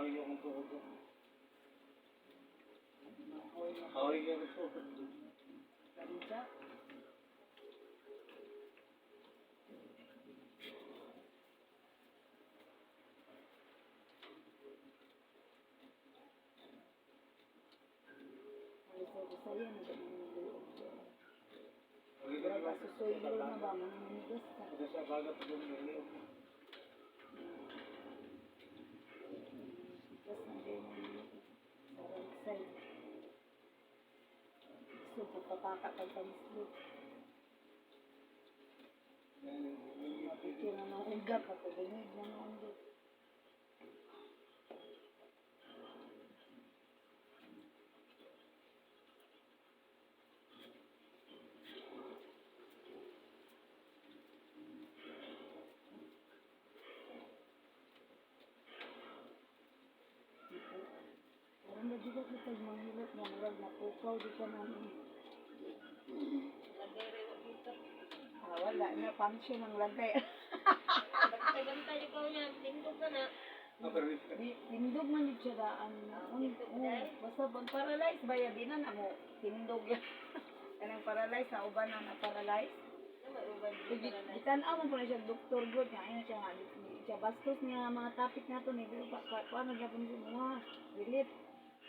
Kahoy yung tuhod ko. Kahoy yung tuhod. Kalita. Ay, sa Bisaya, nag-iinom. Murag asusoy na ba, maninigas ka. Ito sa baga pa doon niliog. Gas na din sa right side. So, pagpapaka pagpamislit. Mapicture na ng ugat, pagpaganig na ng ugat. Parang nabigat na pag manghilot na murag napukaw di ka namin. Lagay rin dito. Ah, wala na, function ang lagay. Bantay-bantay ikaw niyan. Tindog ka na. Di, tindog man yun siya daan. Basta pag paralyze ba ya, di na na mo, tindog yan. Kanang paralyze, sa uban na na-paralyze. Na may uban So, gitan-aw man po na siya, Dr. Good, nga, ayun siya nga, siya bastos niya mga topic na to, ni pa, pa, paano niya po niya, mga relief.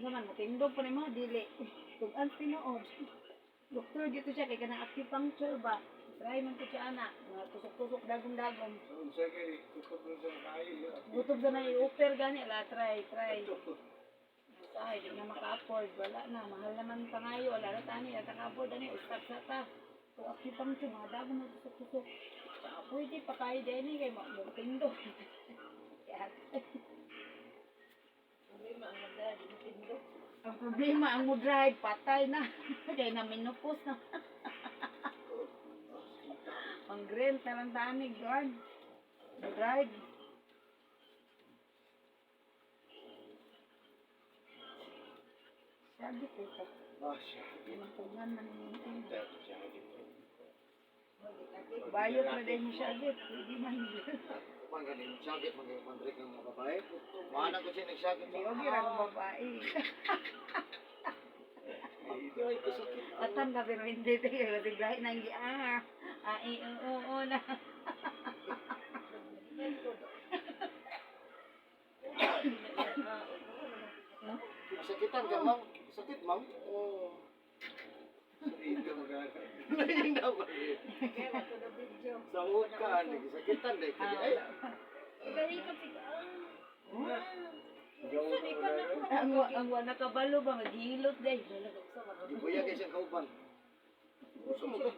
Naman, matindog pa ni mga dili. Tugan tinuod. Doktor dito siya, kay kanang acupuncture ba? Try man ko siya, ana. Mga tusok-tusok, dagom-dagom. Unsa kay tukob nun sa kayo. Gutob sa na i-offer gani, ala, try, try. Ay, di na maka-afford. Wala na, mahal naman pangayo. Wala na tani, at ka-afford, ani, ustad sa ta. So, acupuncture, mga dagom na tusok-tusok. Saka pwede pa kayo din eh, kay magtindo. Kaya, Problema ang lagay. Di tindog. ang problema, ang mo drive, patay na. Kaya na minupos na. Ang green, tarang tanig, doon. Mo drive. Sabi ko ito. Ah, siya. Mantugan man ninyo. Siya. Bayot na din mo siya agad. Pwede man. Man ganin sakit man ganin mandrik ng mga babae. Wala ko siya nagsakit. Di ogi ra ang babae. Ay, kasakit. Atan ka pero hindi tayo. Kasi gahi nang gi ah. Ah, eh, oo, oo na. Masakitan ka, ma'am. Sakit, ma'am. Oo. Ito magana. Lain daw ba? Kaya wato na video. Sa uot ka, nagsakitan dahil. Ay, Igalikap si Ang wa nakabalo ba maghilot day. Gibuya kay siyang kauban. Gusto mo ka?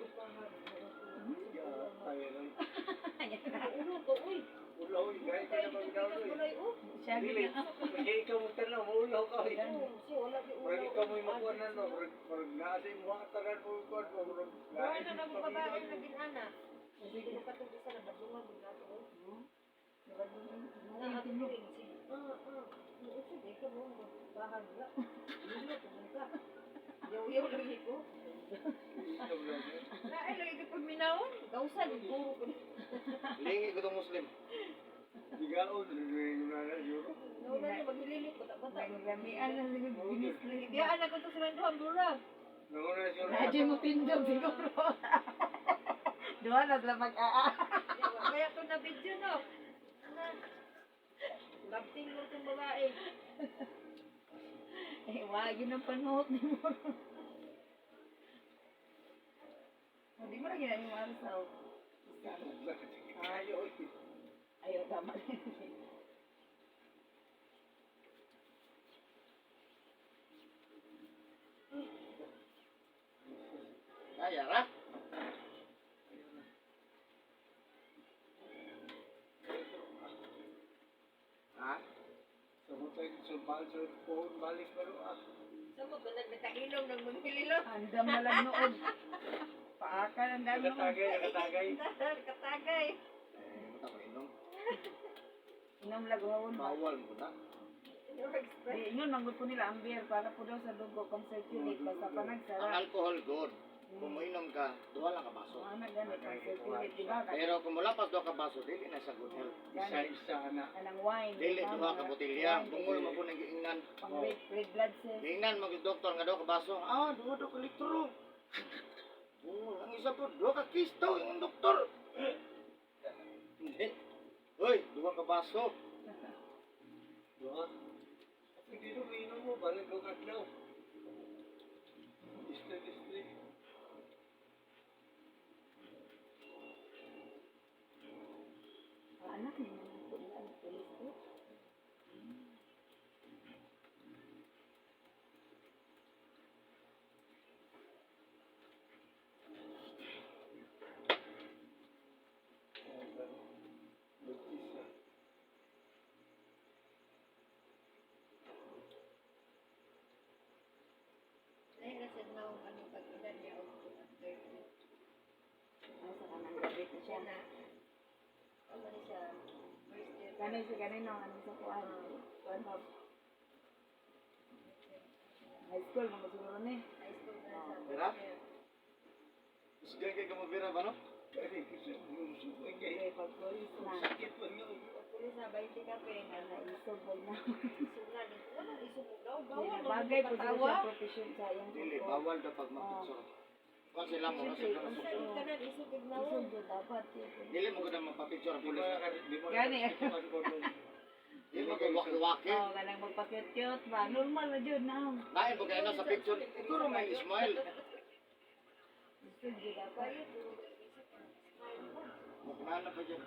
Ulo ko, uy. Ulaw, gaya ka Kaya na dito magdaw. pikas balay, oh. Siya Dili, gina. kaya ikaw magtanaw, maulaw ka. Oy. Oo, si wala di ulo. Murag ikaw mo'y makuha na no, murag murag naa sa imo ang tanan mo kuan mo, murag Wala naa na sa nang babae pamilya. na ginana. Hindi ko katong isa na badungan gud nato. Oh. Na ato rin si. Ah, ah. Mo usod eh ka mo bahan ra. Dili ko ka. Yaw-yaw lagi ko. Na ay lagi ko pagminawon. Gawsan guro ko. Lingi ko tong Muslim. Bigaon, na na yuro. Nauna na maghililit bata-bata. Naglamian na siguro binis na. Biyaan na ko to sa Manduhan Bura. Nanguna siya. Radyo mo tindog siguro. Duha na sila mag-aa. Kaya to na video no. Na. Labting mo tong babae. Eh, wag yun ang panuot ni mo. Hindi mo na ginagawa yung araw. Ayo. Ayaw, tama. Kaya ra. Ha? Sa mutay sa bal sa phone balik pa ro ah. Sa mo ba nagkainom ng maghililot? Andam na lang nood. Paaka ang dami nood. Nakatagay, nakatagay. Katagay. Eh, bata ko inom. Inom lagawon ba? Bawal mo na. Di, ingon, manggod po nila ang beer para po daw sa dugo pang circulate. Basta Ang panagsara. alcohol good. Kung moinom ka, duha lang ka baso. Ano gani pang circulate, di ba? Pero kung mulapas duha ka baso, dili na sa good health. Gani, Isa-isa na. anang wine. Dili di ba? duha ka botelya. Wine, Bungol mo po nang giingnan. Pang red blood cells. Giingnan mo gyud doktor nga duha ka baso. Ah, duha daw ka litro. Bungol ang isa po duha ka kisto yung doktor. Hindi. Hoy, duha ka baso. Duha. Hindi mo inom mo, balik ko kadlaw. District, district. Ah, anak ni mga po nila ang pulis ko. Isa. Dahil nasa naong ano pag edad niya og 30. Ah, sa kanang gabi na siya. Siya na. Ano ni siya? First year. Kanay siya kanino, ano sa kuan. Kuan ba? High school, mga siguro ni. High school na sa Pera? first year. Isgan kay kamabira ba no? Kaya kasi musuko niya. Okay, pag pulis na. Sakit pa niya. Pulis na 20 kape na. Naisog pag na. Isog na. Wala isog mo daw. Hindi Bawal. na bagay po siguro siya profession sa iyang Dili kuko. bawal daw pag mapicture. Kung sila mo kasi Siyempre, Unsa yung tanan isog og naong. Isog yun dapat. Dili mo gud mapapicture ang Di pulis. ba di ba Gani. Dili mo gud waki-waki. Oh, kanang magpa-cute-cute ba? Normal na jud na. Lain po kayo na sa picture. Siguro may smile. Isog yun dapat. Bayot isog ang smile mo. Mukha na pa dyan.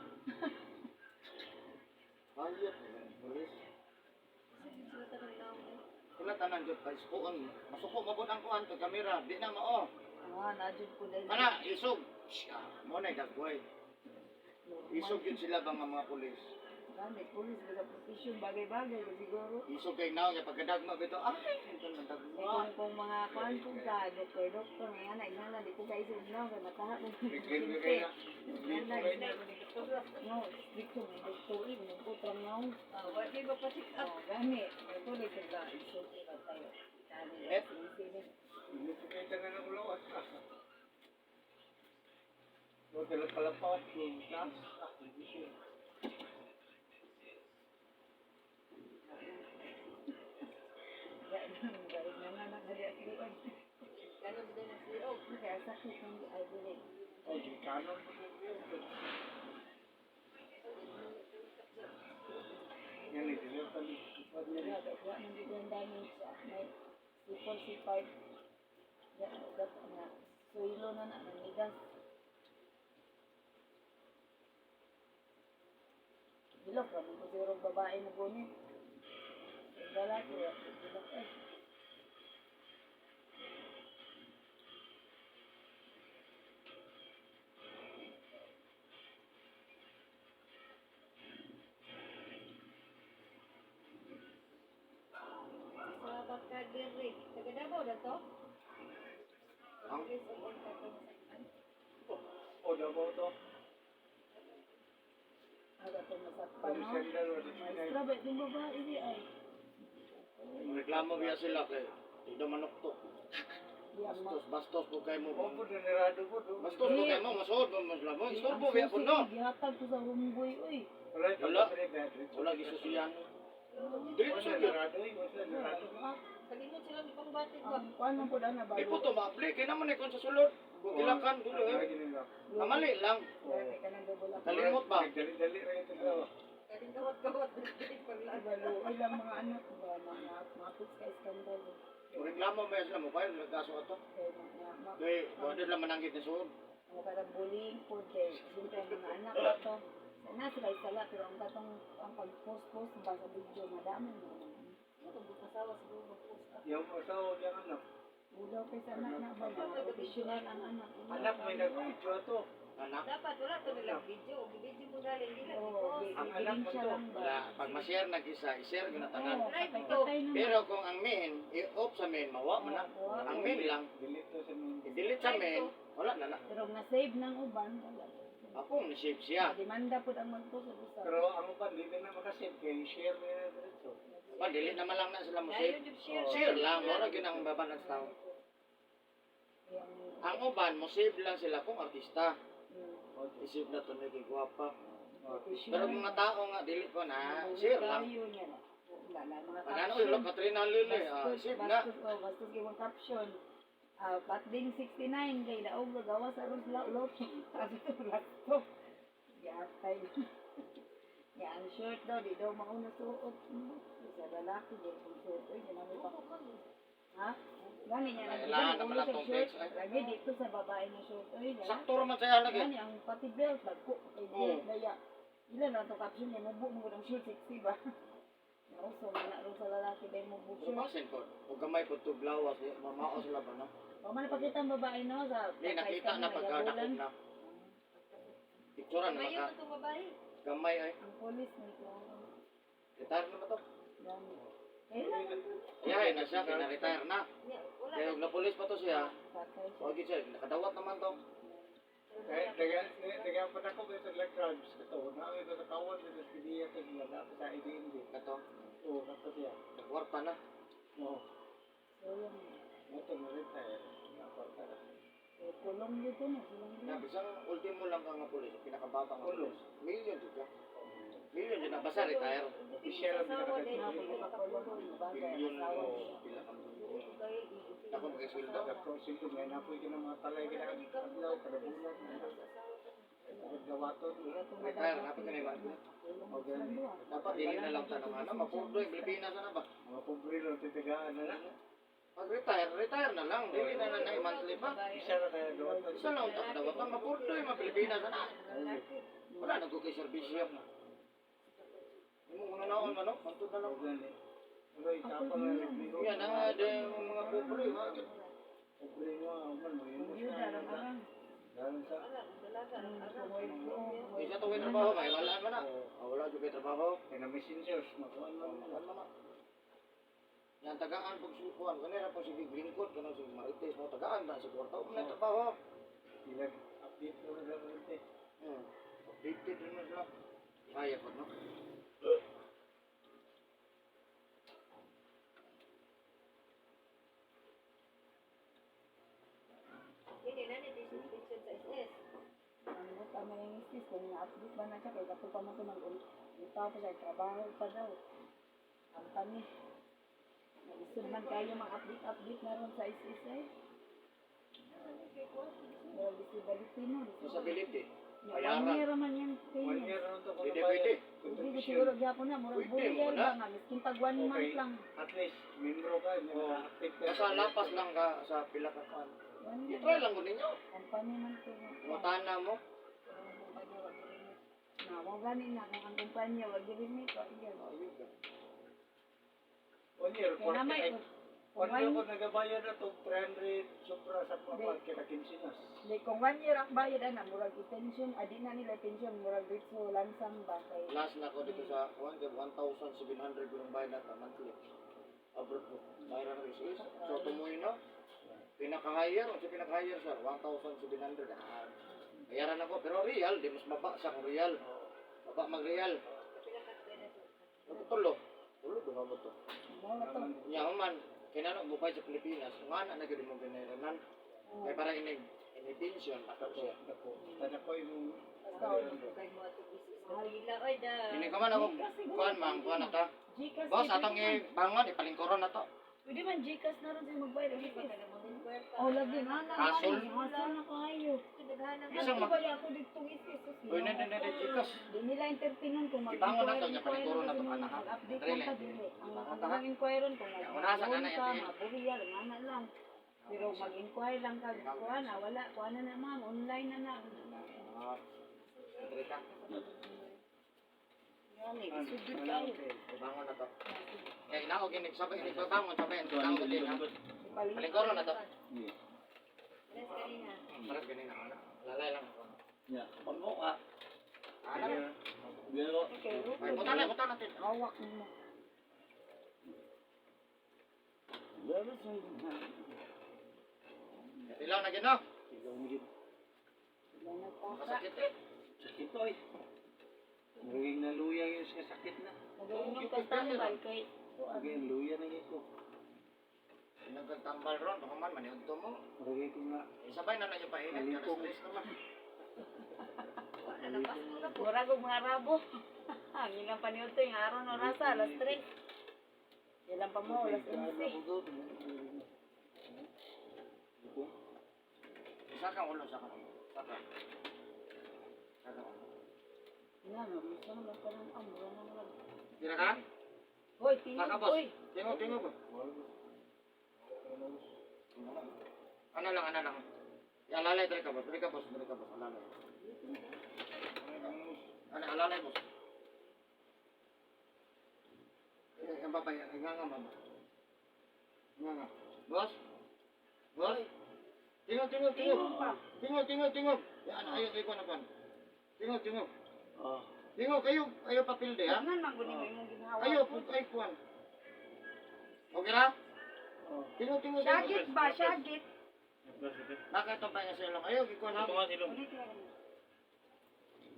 Bayot. Pulis. Isog yun sila tanan naong. eh. Sila tanan dyan pa. Iskuon. Masuko mabot ang kuhan. Kag kamera. Di na mao. Ah, na jud ko dahil. Kana, isog. Siya. Mo na dagway. Isog yun sila ba nga mga pulis. Gani, pulis sa profession bagay-bagay siguro. Isog kay naong. Pagkadagma bito. Ay, ito na Eh, dagma. kung mga kuan kung ka, doktor, doktor, nga na, ina na, di ko ka isog na, kay mataha ko. Nag-green kaya. Wala, No, stricto may doktor, eh, may putang na. Ah, wa di ba pa check up? Oh, gani, may tuloy ka ba, isog ka tayo. Gani, Eh? sige. Hindi ko kayo tanan ang ulawas. Huwag ka lang palapaw. Yung taas. Ah, hindi siya. Gani, gani, nga na, gani, gani. Ganon din ang siog. Kaya sakit ng ay dili. Oh, di kanon mo yun. Yan, hindi lang pala. Wala, wala nang bigyan damage sa may C4, C5. Ya, ugat na. Suilo na na, nanigas. Bilok, ramon ko siguro ang babae mo gunit. Wala ko, bilok eh. Sa Bakadiri. Taga Davao na to? Ang Pulis og on katong sakpan. Oh, Davao to. Aga to masakpan, Police no? sandal, wala siya. Maestra ba itong babae di ay? reklamo biya sila kay di daw manuktok. Di ang ma- Bastos, bastos po kayo mo. Opo, generado po. do. Bastos po kayo mo, masuod mo, mas mo. Istorbo biya po no. Gihatag ko sa homeboy, uy. Wala, Wala. Wala. Wala gisusiyan. Wala Diretso yun. generado eh. Wala generado. Kalimot sila ni pangbatik ba? Ang kuan man po na Di po bago. to ma-apply. Kaya naman eh kung sa sulod. Gilakan, dulo eh. Namali lang. Dati ka nang double up. Kalimot ba? Dali-dali rin ito daw. Kaling gawat-gawat paglaan. Balo, ilang mga anak ba, mga mapis ka iskandalo. Reklamo ba sila mo kayo, nagkaso ato. Kaya mga ma- Kaya, pwede lang mananggit ni suod. mga parang bullying po kay siyempre ang mga anak ba to. Sana sila isala pero ang katong ang pag-post-post ba sa video madami mo. Ano kung asawa siguro mag-post up. Yung asawa niya anak. Udaw kay sa anak na ba mga professional ang anak. Anak may nag-video ato. Anak, Dapat wala to nilang video. Og video mo galing dili Oo, post. Ang anak mo ebidensya to. lang ba? wala. Pag ma-share nag-isa, i-share yun na tanan. Oo, Live to. patay-patay naman. Pero kung ang main, i-off sa main, mawa man na. Oo. Ang main lang, Delete to sa main. i-delete sa main, wala na na. Pero nga save ng uban, wala. Akong ni-save siya. Demanda po ang magpost sa usa. Pero ang uban, di na makasave. Kaya i-share na yun diretso. Pa, delete naman lang na sila mo save. Dayon yung share. Share lang, wala yun ang baba ng tao. Ang uban mo save lang sila kung artista. Mm. Isip na to ni kay gwapa. Question. Pero mga tao nga dili ko na share lang. Kayo niya na. Wala na, mga Pagano caption. ulo Katrina Lule, ah, Bastos, save na. bastos, oh, bastos kay mga caption. Ah, batding 69 kay daog gawa sa aron lot. Laptop. Yatay. Ya, ang short daw di daw mauna suot. Sa lalaki di kung short oy ginamit pa. Ha? Gani niya na. Kailangan na pala tong text, ay. Lagi dito sa babae na short oy. Gani. Sakto ra man saya lagi. Gani ang pati belt lagko kay Oo. belt daya. Ila na to caption niya mubo mo ang short sexy ba. Nauso man na ron sa lalaki dahil mubo Pero short. basin po, ug gamay po tublawas, mamao sila ba no? O man napakita ang babae no sa Di nakita na pagkadakop na. Picturean na Mayo ka. man itong babae. Gamay ay. Ang polis nito. Retire na ba to? Gani. Kailangan po. Iyahe na siya, kaya na-retire na. Nya, wala Kaya og na-police pa to siya, Patay siya. wag yun siya, nakadawat naman to. Kaya daga pa na ko sa like crabs kato. Na ko sa kawan sa sidiya to niya na sa hindi. Kato, Oh, kato siya. nagkwarta na. No. So yun. Mo to mo retire. Na kwarta na. Eh, kulong dito no, kulong dito. Na, bisang ultimo lang ka nga pulis, pinakababa nga Ulo. pulis. Million jud ka. Million jud na, basta retire. Official ang Asawa pinaka- dahil Ah, pagkakulong, bagay, Million asawa o siya. pila ka million. Kay Ako magkasweldo. Dako sildo may napoy ka ng mga talay ka na adlaw kada bulan. Pagdawaton. Retire, napit ka na iba. Okay. Dapat dili na lang tanong ano, mapurdo yung Pilipinas na ba? Mga pobre lang titigaan na lang. Pag retire, retire na lang. Dili na lang na monthly pa. Isa ra kaya dawaton. Isa lang ang dawatan, mapurdo yung mga Pilipinas na. Wala na ko kay serbisyo. Imong una naon ano, pantod na lang. Gani. Pero itapang na rin. Yan ang de mga pobre, mga Pobre mo ang man mo yun. Yun, arang-arang. Dalan sa Isa to kay trabaho, may wala man na. Ah, wala jud kay trabaho. kay na messengers makuan man nila. Wala man na. Yan tagaan pag sukuan kanira pa sige lingkod kanang sige Marites mo tagaan na sa kwarta wala trabaho. Ilag update ko na lang rin. Updated rin mo sila. Kaya po, no? Hindi na ni suspension sa SS. Ang buta may yung istis, kung na-update ba na siya, kaya kato pa man ito mag-utaw pa siya, trabaho pa daw. Company. Nag-isod man kayo mag-update-update na ron sa SS eh. Well, disability no. Disability. One Bayaran. year man yan. One Payment. year na to kung Pwede, pwede. Hindi ko siguro gyapon na, murag Pwede, burial wala. ba nga, miskin pag one Okay. month lang. At least membro ka, Oo. active ka. Basta lapas lang ka sa pila ka kuan. One year. I-try lang ko ninyo. Company man to. Mutana mo. Na, mo gani na kung ang kumpanya wag i-remit, wag i Ayun ka. One year, Kaya na may 48. One year ko nagabayad na to 300 sobra sa pamag kaya kinsinas. Like, kung one year ang bayad ana, murag i-pension, adi na nila pension, murag dito lansang ba kay Last na ko dito sa kuan kay 1,700 ko ng bayad na monthly. Abroad ko. Bayaran ko is. So tumoy na. Pinaka-higher, unsa pinaka-higher sir? 1,700. Ah, bayaran ako pero real, di mas baba sa kung real. Baba mag real. Tulo. Tulo duha mo to. mo na to. Nya man kinano mo sa Pilipinas, nga na na gyud mo binayranan. Kay para inig ini pension ato siya. Dako. Tada ko yung Kay mo ato business. Kapila oy da. Ini ka man ako kuan man kuan na ta. Gcash. Boss eh, atong pwede man. ibangon ipalingkuron na to. Pwede man Gcash na ron siya magbayad. Di ba ka na mag-inquire pa? Oh, lagi na na. Hasol. Hasol na kayo. Daghanan Isang Ano mag- ba ako dito isis? Uy, na na na Gcash. Di nila entertainon kung Ibangon na to, niya, mag-inquire palingkuron na to, na anak, ha? Mag-update Dali lang ka lang. dili. Ang Ibangon ang ta, ha? inquire kung Ya, una sa mag-loan kana, ka, yan, maburiyal, nga lang. Pero mag-inquire lang ka, kuha na, wala, kuha na na ma'am, online na na. Ah. Dali ka. Yan eh, isugod kayo. Ibangon na to. Kay inaog inig sabay inig bangon sabay ang tao din ha. Ipalit. Palingkuron na to. Pares kanina. Paras ganin na ana. Lalay lang ako. Ya, pagmuka. Ana. Pero Okay, Ay, buta na, buta natin. Hawak mo. Ilaw na gino. Wala na pa. Masakit eh. Sakit oy. Naging naluya yung sa sakit na. Nag-iinom ka tambal kay Naging luya na ko. Nagkagtambal ron, baka man, maniudto mo. Lagi ko nga. Eh, sabay na lang yung painit, kada stress naman. Wala na pas mo na po. Murag og mga rabo. Ang ilang paniudto yung araw na orasa, alas 3. Ilang pa mo, alas 11. Saka ulo, saka ulo. Saka. Saka ulo. Yan, mabisa na lang parang ang mura na lang. Tira ka? Hoy, tingog, Saka, boss. hoy. Tingog, tingog. Ano lang, ano lang. Alalay, dali ka, boss. Dali ka, boss. Dali ka, boss. Alalay. Ano, alalay, boss. Eh, ang babay, nga nga, baba. Nga nga. Boss? Boss? Tingog, tingog, tingog. Tingog pa. Tingog, tingog, tingog. Yan, ayaw, ayaw, ayaw, Tingog, tingog. Ah. Tingog, ayo, ayo papilde, ha? Tingnan man guni mo imong ginhawa. Ayo, ay, kuwan. Okay na? Tingog, tingog, tingog. Syagit ba, syagit. Bakit itong pahinga sa ilong? Ayaw, ikuan ha? Ulit lang.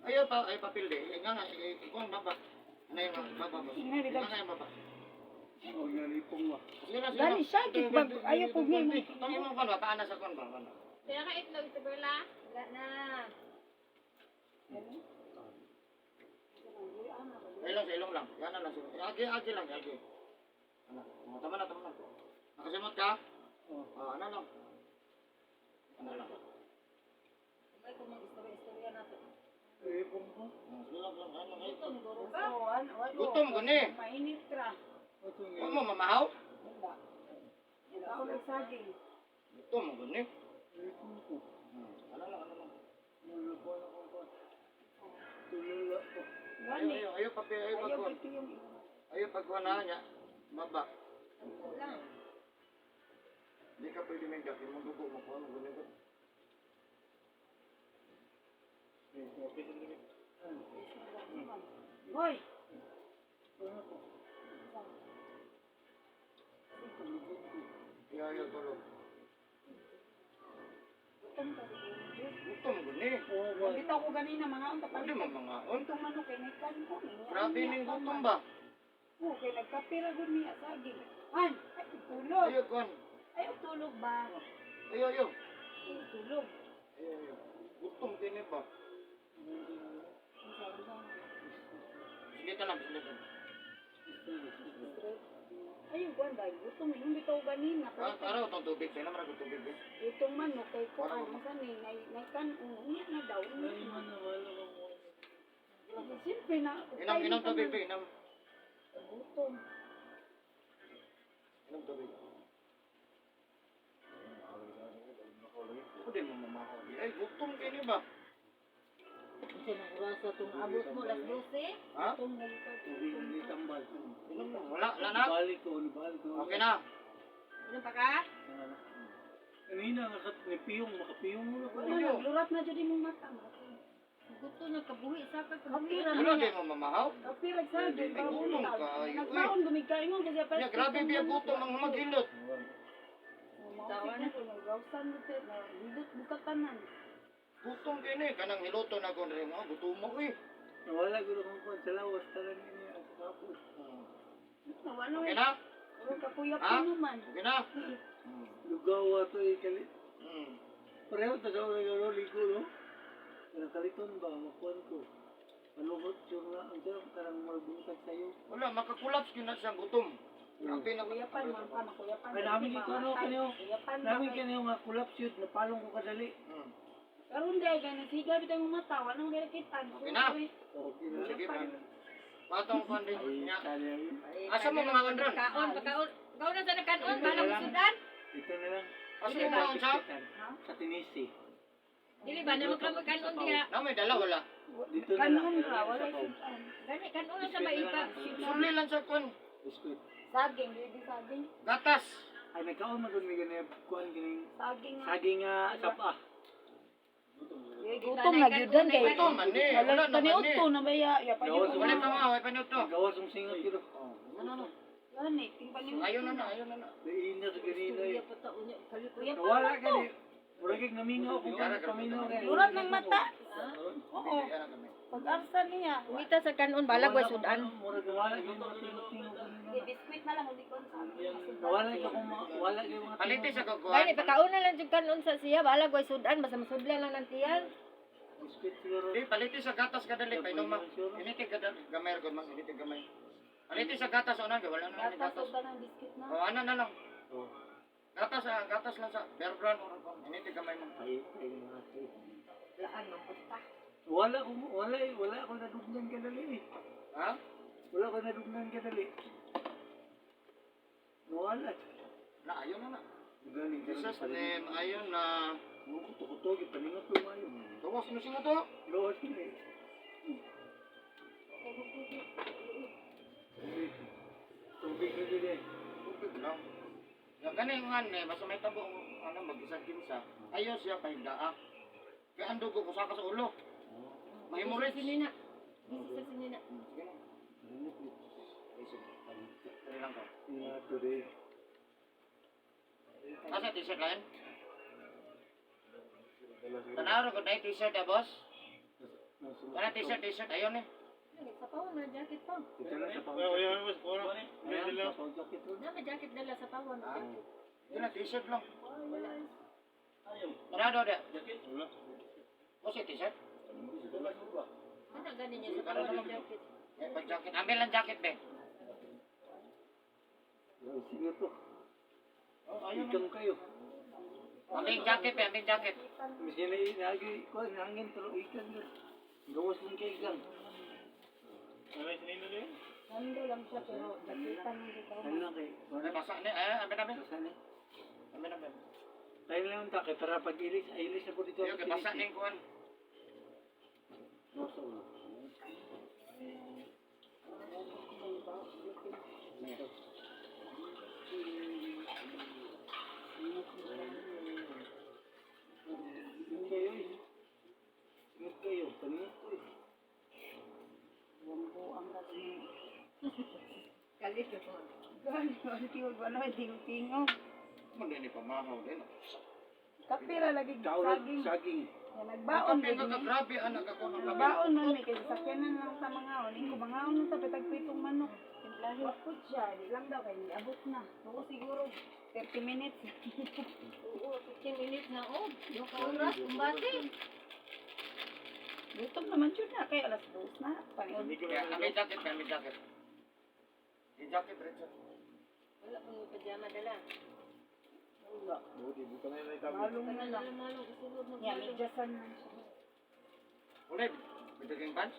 Ayaw pa, ayaw papilde. Eh, nga nga, eh, ikuan baba. Ano yung baba, boss? Tingnan, Nga nga yung baba. Oh, nalipong ba? Sige na, sige Gani, na. syagit ba? Ayaw po niya. Itong imong kuwan ba? Paana sa kuwan ba? Paana. Kaya ka itlog sa Berla? Wala na. Sa ilong, sa ilong lang. Yan na lang. Sa ilong. Eh, Agi, agi lang, agi. Ano? Oh, tama na, tama na. Nakasimot ka? Oh. Ah, ano lang? Ano lang? May kung mag-istorya-istorya nato. Nalipong ko. Ah, sige lang, lang. Ano, ay, Gutom guro ka. Oo, ano, ano. Gutom gani. Mainit ra. Ito nga. Huwag mo mamahaw? Wala. Ako ng saging. Gutom gani. Nalipong ko. Ano lang, ano lang. Nalipong ako ko. Tulala ko. Ayaw, Gani. ayaw, ayaw, papi, ayaw, Ayaw pagkuhan. piti yung Ayaw, pagkuhan na niya. Baba. Lang. Hindi ka pwede may gaki. Mong dugo mo kuha, mong ganito. Hoy! Ano ko? Ayaw, ayaw, tulog. Gutom ka siguro. Gutom gani. Oo, ba? Bitaw ko ganina mga unta Pwede mo mga on. Itong manok kay nagkan ko. Grabe ning gutom ba? Oo, kay nagkape ra gud niya saging. An, ay tulog. Ayaw, kuhan. Ay tulog ba? Ayaw, ayaw. Ay tulog. Ayaw, ayaw. Gutom din ba? Sige ka lang, sige ka lang. Ayun kuan ba? Gutom yung bitaw ganina. Ah, araw itong tubig. Sa'yo naman ako tubig. Eh. Itong manok kay kuan masa ni nay nay kan unya na daw. Unya Ay, na. man, wala ko. Siyempre na. Inom, inom tubig, be. Inom. Gutom. Inom tubig. Pwede mo mamahaw. Ay, gutom kayo ba? Kasi nang orasa tong abot mo, alas 12. Ha? Gutom na ikaw. Tubig hindi tambal. Inom na. Wala, wala na. Balik ko, balik ko. Okay na. Inom pa ka? Kanina, nagpiyong, makapiyong mo na ko. Wala na, lurat na jud imong mata. Gusto na kabuhi sa ka. Kape ra Wala niya. di mo mamahaw? Kape ra saging. Ay, gutom kayo, eh. Nagbaon gumikaingon kasi pa. Ya, grabe biya gutom ang maghilot. Tawa na ko nagawsan mo te, hindot buka tanan. Gutom kayo ni. Kanang hiloto na ko rin. Oh, gutom mo eh. Nawala ko na kung kuwan sa lawas, talaga niya ang kapos. Wala Okay na? Wala ka kuya Ha? naman. Okay na? Lugaw ato eh, kali. Pareho ta sa ulang garo, ligo, no? Kanang kaliton ba, makuan ko. Manuhot yung na, ang sarap, karang magbuntag sa'yo. Wala, makakulaps yun na siyang gutom. Grabe na. Kuya pan man pa makuya pan. Kaya namin ito, ano, kanyo? Kuya pan. Namin kanyo nga collapse yun, napalong ko kadali. Karon dai kay nagsiga bitang mata, wala nang kitan. Okay na. Okay na. Sige, pa. Patong pandin Ay, niya. kaya yun. Asa mo mga kandron? Kaon, pakaon. Kaon na sa nakaon, balang sudan. Ito na lang. Asa mo mga unsa? Sa Tinisi. Dili ba na magkaon kanon diha? Na may dala wala. Dito na lang. Kanon ra wala Sa pau. sudan. Gani kanon na sa maipa. Suli lang sa kun. Biskuit. Saging, di saging. Gatas. Ay, nagkaon man doon may ganyan, kuan kining Saging nga. saging nga sapa. Gutom na gyud dan kay. Gutom man ni. Wala Wala na man ni. kaniudto na ba ya? Ya pa Gawas Wala pa mga, wala pa nito. Gawas ang singot kilo. Ano no? Gani, ting paniudto. Ayaw na na, ayaw na na. Naina sa ganina eh. Istorya pa ta unya. Kuya pan Nawala man ka to. ni. Murag kay namingaw kung paano paminaw kay. Lurat ng mata. Oo. Ayan na kami. Pag-arsa niya. Umita sa kanon balag way sudan. Murag wala yung mga tingog-tingog. Biskuit na lang uli ko sa Wala ka kung wala kayo mga Paliti sa kukuan. Gani pakauna lang jud kanon sa siya balag way sudan basta masudlan lang ng tiyan. Biskuit siguro. Di, paliti sa gatas kadali kay numa. Initi kadali gamay ra gud man, initi gamay. Paliti sa gatas una, wala na ni Gatas gatas. o kanang biskuit na. O ana na lang. Oh. Gatas ah, gatas lang sa Bear Brand or kung initi gamay mo. Ay, ay, mga ay. Laan man punta. Wala ko wala eh, wala ako nadugnan kadali eh. Ha? Wala ko nadugnan kadali. Wala. Na ayon na na. Gani Jesus name ayon na. Mo kuto-kuto gipaningot ko mayo. Gawas mo singa to. Gawas ni. Tubig na din eh. Tubig lang. Ya gani nga ni basta may tabo ang ano mag-isang kinsa. Ayo siya pahigdaa. Kaya ang dugo ko saka sa ulo. Mahimo rin. Sinina. Bisa sa sinina. Sige na. Sige. Dali lang ko. Nga today. Asa t-shirt lain? Tanaro ko na t-shirt ah, boss. Kana t-shirt, t-shirt ayon eh. Sa pawon na jacket pa. Ito lang sa pang. Ayan, sa pang jacket. Na may jacket dala sa pawon. Ah. Yun na t-shirt lang. Tanaro de. Boss, yung t-shirt. Ana gani niya sa pawon na jacket. Eh, pag jacket. Ambil lang jacket, be. Sige to. Oh, ayun. Ikam kayo. Ambil jacket, be. Ambil jacket. Miski na inagi ko hangin pero ikan yun. Gawas mong kay ikan. Nando lang siya pero jakitan mo dito. Ano lang kay? Ay, basa ni. Eh, ambil, ambil. Basa ni. Ambil, ambil. Tayo lang ta kay para pag ilis, ay ilis na po dito. Ayun, kay basa ni kuan. Gawas sa ulo. Ingat kayo eh. Ingat kayo. Paningat ko eh. Buang kasi. Kalit ko. Gani, tingog ano, tingog-tingog. Mo ni pamahaw din. Kapira lagi Tawag saging. saging. Ya, nagbaon Kape gid nga ni. ka grabe anak ako ng kape. Nagbaon man may kay sakyanan lang sa mga on. Ing kumangaon na sa pitag pitong manok. Timplahe ko siya, di lang daw kay abot na. Oo siguro 30 minutes. Oo, 15 minutes na oh. Yung ka oras kumbate. Gutom naman jud na kay alas 2 na. Paniod. Kaya, ambil jacket, be, ambil jacket. Yung jacket, Richard. Wala pang pajama dala. Malong na lang. Malo isulod mo. Ya, medyasan man siya. Wala, bibigyan pants?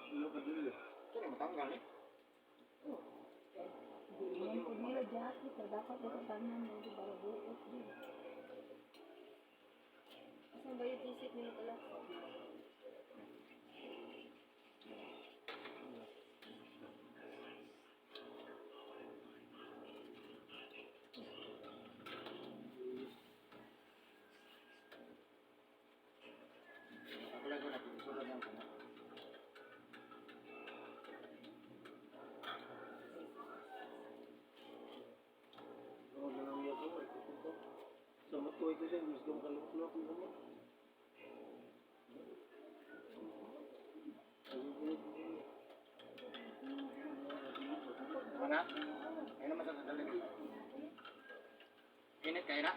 Ano ka dulu? Ito na matanggal eh. Ingon ko nila jacket, kay dapat ito tanan mo di para buot di. Asan ba yung t-shirt niyo pala? Ako lang yun, isulod lang ko. Oo, ganang iya ko. Ito. Sa matuloy ko siya, mas gumakalok-lok mo mo. Ano na? Ayun naman sa kadali. Init kayo na?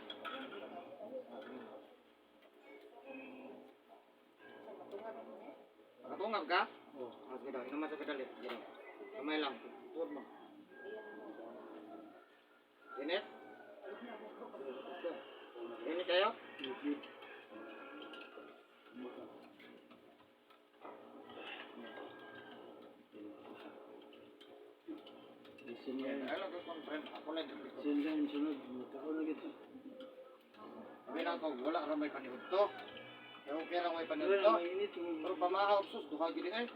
Nakatungag ka? Oo. Ah, sige daw, inuman sa kadali. Sige daw. Kamay lang. Tuod mo. Init? Init kayo? Isin na Ay, lang ko friend. Ako lang din. Isin na yung sunod. Magkaon na gito. Sabi lang ko, wala ra may paniud to. Kaya okay ra may paniud Wala to. mainit. yung- Pero pamahaw sus, duha gid ay.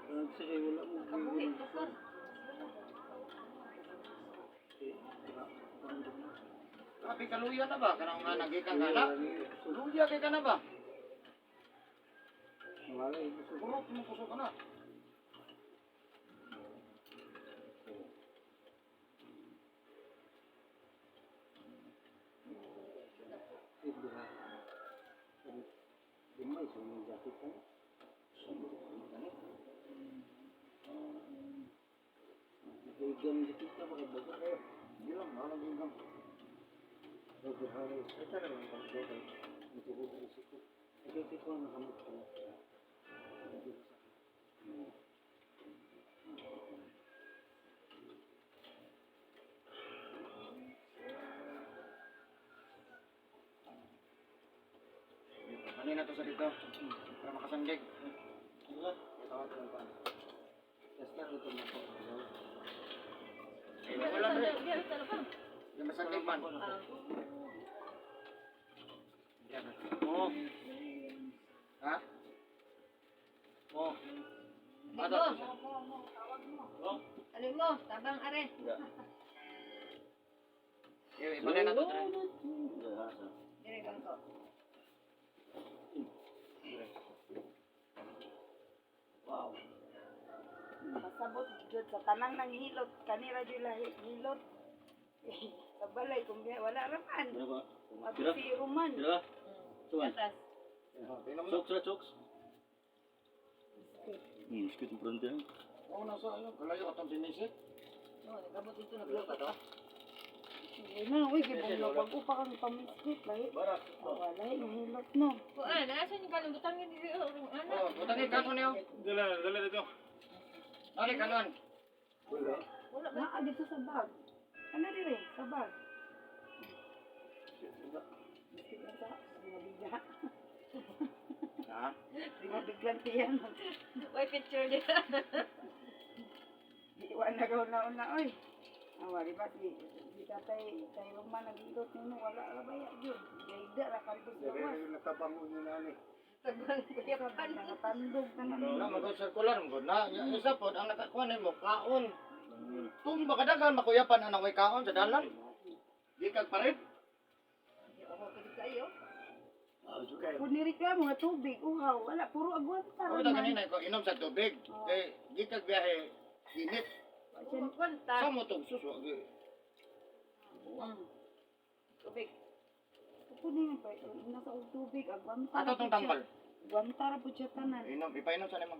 Parang sa kayo wala mo. Kabuhi to sir. Grabe kaluya na ba? Kanang nga nagikan ka na? Luya kay ka na ba? Wala yung kusog. Purok mo kusog ka na. Duha. Di may sunod jacket ka. Igam di kita makabaga kayo. Hindi lang, walang ginggam. Nagbuhay. Ito na lang ang bagay. Matugod ang isip ko. Ito ko nakamot ko. Ano na to sa dito? Para makasandig. Diba? Ito ito ang pan. Basta ito na po. Eh, wala na. Yung masandig man. Oh, Ha? oh. Ano? Oh. Ano mo? Tabang are. Eh, ibalay na to. Dre. Dire bangko. Wow. Pasabot jud sa tanang nang hilot kanira jud lahi hilot. Sa balay kung wala ra man. Ano ba? Ato si Roman. Dira? Tuan. Atas. Oh, tingnan mo. Socks ra socks. Biskuit ang pronto. Oo, nasa ano, kalayo atong sinisik. Oh, nagabot dito nagluto pa. Uy na, uy, gibong pag upa kang pamislit lahi. Barak. Wala lahi ng hilot no. Kuan, asa ni kalong butangin diri oh, ana. Oh, butangin kanon niyo. Dala, dala dito. Ari kanon. Wala. Wala ba? Naa dito sa bag. Ano dire sa bag? Biskuit na sa mabigla. Ha? Di mabiglang tiyan. Way picture dira. Di wa na gaw na una oy. Awa di ba si tatay tay Roman naghilot nimo wala ra ba ya jud. Gayda ra kadto sa Dere gawas. natabangon niyo na ni. Tagbang kuya pan. Nakatandog na naman. Wala magod circular magod na. Yung isa pod ang nakakuha nimo kaon. Tumba ka daghan makuyapan anang way kaon sa dalan. Di kag parid. Ako pud kayo. Ah, jukay. Kung nireklamo nga tubig, uhaw, wala, puro agwanta Ako ra ta man. kanina ko inom sa tubig. Kay di kag biyahe init. Kwanta. Sa mo tog sus wa gi. Tubig. Kunin pa, nasa og tubig, agwanta Ato ra tong pud siya. tambal. Agwanta ra pud siya tanan. Inom ipainom sa nimo.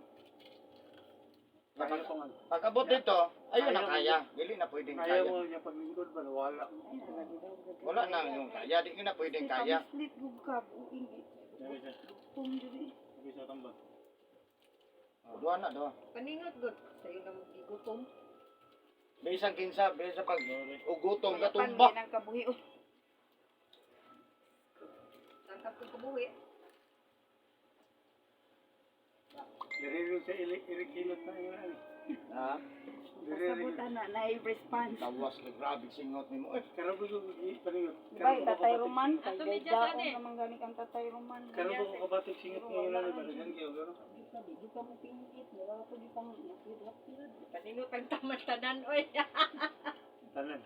Kaya pa man. Pag abot dito, ayun na kaya. Dili na pwedeng Kaya kaya. mo niya paglingkod ba wala. Ay, lagi daw, lagi. Wala na yung kaya, di na pwedeng kaya. Pamislit gug ka, uing gutom jud eh. Bisa tambal. Oh, duha na, duha. Paningot gud. Sayo na mo gigutom. Bisan kinsa, bisan pag ugutom Pan katumba. ang kabuhi. Oh. Tangkap ko kabuhi. Dere rin sa ilik hilot na yun. Ani. Ha? Dere rin. Pasabot ana na response. Tawas kay grabe singot nimo. Eh, Karon ko paningot. Bay, Tatay Roman, kay Ato medyo gaydaon saan eh. naman gani kang Tatay Roman. Karon ko kabatik singot ngayon ani ba daghan kayo garo. Di ka, di ka mo pingit, wala pa di pang nakit-nakit. Paningot ang taman tanan oy. Tanan.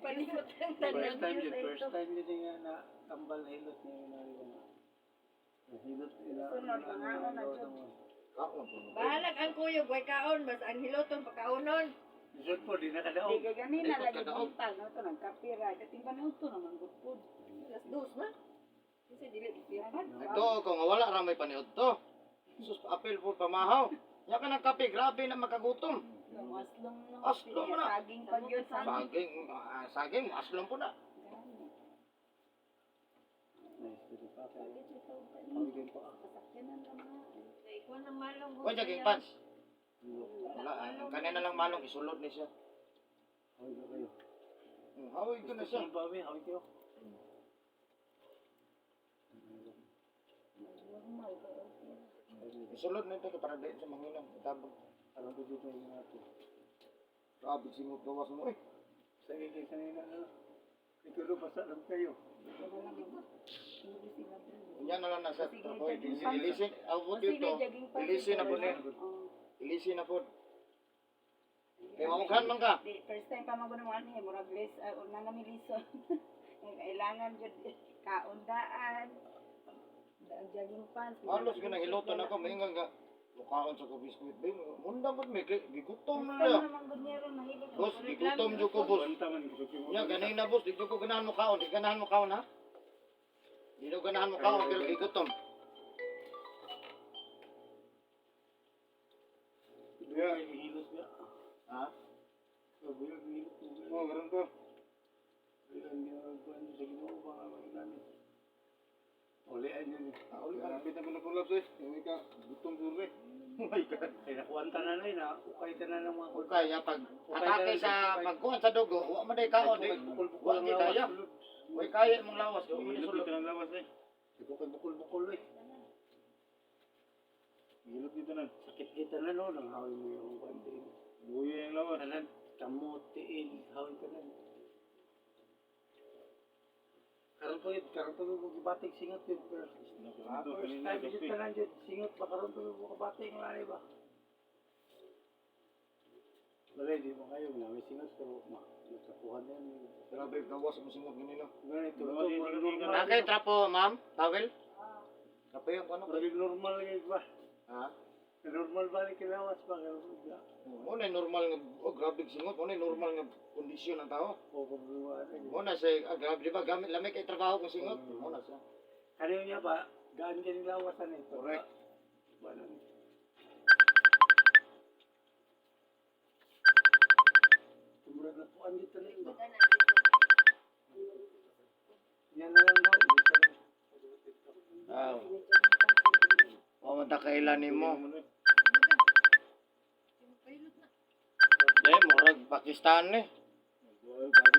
Paningot ang tanan. First time yun, first time yun nga na tambal hilot ngayon ani. Hilot ila. Sunod, mga ano na jud. kaon po. Bahalag ang kuyog way kaon bas ang hiloton pakaonon. Lisod po, di Di nakadaog. kay ganina Ikot lagi ka daog. buntag, no to nagkapira. Dating ba to naman good food. Alas dos na. Kasi dili piyapan. Ito ko nga wala ra may paniod to. Sus, apel po pamahaw. Ya ka ng kape, grabe na makagutom. Aslong no. Aslong na. Saging pag yun saging. Saging, ah, saging, aslong po na. Nice, dito pa. Pagiging pa. Pasakyanan lang na. Ikuan ang malong. Wa jogging pants. Wala, ah, kanina lang malong isulod ni siya. Hawig ko kayo. Hawig ko na siya. Gusto mo ba, Abi? Hawig kayo. Isulod na ito para di sa manginang. Itabog. Alam ko dito yung natin. Grabe singot gawas mo eh. Sa giging kanina na. Ikaw basta lang kayo. Unya na lang nasa trabaho. Ilisin, abot dito. Ilisin na po ni. Ilisin na po. Kay maughan man ka. Di, first time pa man naman eh, murag lis, una na mi lison. Ang kailangan jud kaundaan. Ang jogging pants. Halos ka nang hiloton ako, maingan ka. Mukhaon sa ko biskuit, be. Munda ba't may gigutom na First time na. naman gud niya ron mahilig. Boss, gigutom jud ko, boss. Banta man ko kayo. Nya ganina boss, di ko ganahan mo kaon, di ganahan mo kaon ha. Di ko ganahan mo kaon pero gigutom. Duha yung hilot niya. Ha? Sabi, ko. Sa Ginoo ba nga mag-inani? Ulian yun. Ah, uli, ah, pita ko na pulap eh. Yung ika, gutom siguro eh. Oh my God. Ay, nakuan tanan ay, na ukay tanan ng mga Okay, ya pag atake sa pagkuhan sa dugo, wa man day kaon eh. Bukol-bukol Wa ang gi kaya. lawas. Wa kaya imong lawas, wa man Hilot sulod. dito ng lawas eh. Bukol-bukol eh. Hilot dito na. Sakit kita na no, nang hawin mo yung kwan. Buyo yung lawas. Tanan, kamot, tiil, hawin tanan. Karon po yun, karon po yung gibating singot yun. Ah, Ito, first kanina, time yun kape. tanan yun, singot ba karon po yung kabating wala ba? Wala, di mo kayo, namin singot pero ma, nagkapuhan na yun. Grabe gawas mo singot ganina. Ganito, ito, Gawas yung murag singot, normal. Nakay trapo, ma'am, towel. Trapo yung ano? Murag normal nga ba? Ha? Normal ba ni kilawas ba? Karon ba? Mo na normal nga oh, grabe singot, mo na normal nga kondisyon ng tao. O problema ano. Mo na siya, ah, grabe di ba gamit lamig kay trabaho kung singot. Mo na siya. Kaniyo niya ba, gaan ka nilawasan eh. Correct. Wala ni. Tumurag na po, andito na yun ba? Yan na lang daw. Dito na. Ah. Wa man ta kailan nimo. Eh, murag Pakistan eh. Bago